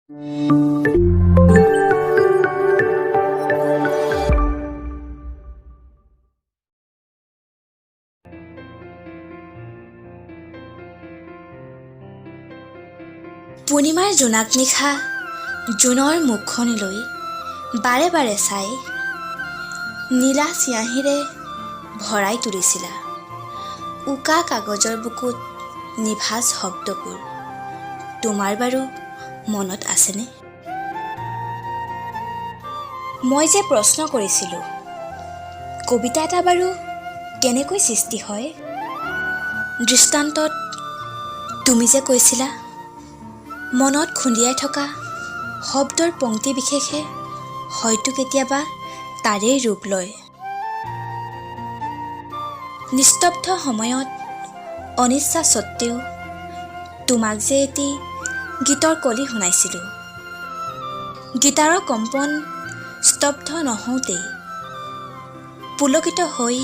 পূৰ্ণিমাৰ জোনাক নিশা জোনৰ মুখখনলৈ বাৰে বাৰে চাই নীলা চিয়াঁহীৰে ভৰাই তুলিছিলা উকা কাগজৰ বুকুত নিভাঁজ শব্দবোৰ। তোমাৰ বাৰু মনত আছেনে? মই যে প্ৰশ্ন কৰিছিলোঁ, কবিতা এটা বাৰু কেনেকৈ সৃষ্টি হয়? দৃষ্টান্তত তুমি যে কৈছিলা, মনত খুন্দিয়াই থকা শব্দৰ পংক্তি বিশেষে হয়তো কেতিয়াবা তাৰেই ৰূপ লয়। নিস্তব্ধ সময়ত অনিচ্ছা সত্ত্বেও তোমাক যে এটি গীতৰ কলি শুনাইছিলোঁ, গীটাৰৰ কম্পন স্তব্ধ নহওঁতেই পুলকিত হৈ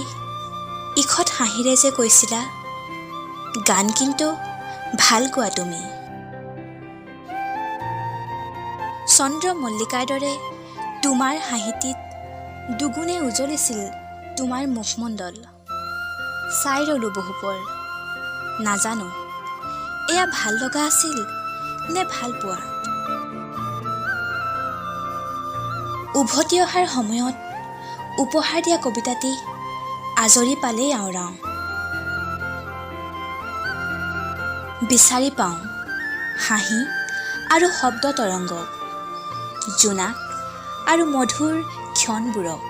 ঈষৎ হাঁহিৰে যে কৈছিলা, গান কিন্তু ভাল গোৱা তুমি। চন্দ্ৰ মল্লিকাৰ দৰে তোমাৰ হাঁহিটিত দুগুণে উজলিছিল তোমাৰ মুখমণ্ডল। চাই ৰ'লোঁ বহুপৰ, নাজানো এয়া ভাল লগা আছিল নে ভাল পোৱা। উভতি অহাৰ সময়ত উপহাৰ দিয়া কবিতাটি আজৰি পালেই আওৰাওঁ, বিচাৰি পাওঁ হাঁহি আৰু শব্দ তৰংগক, জোনাক আৰু মধুৰ ক্ষণবোৰক।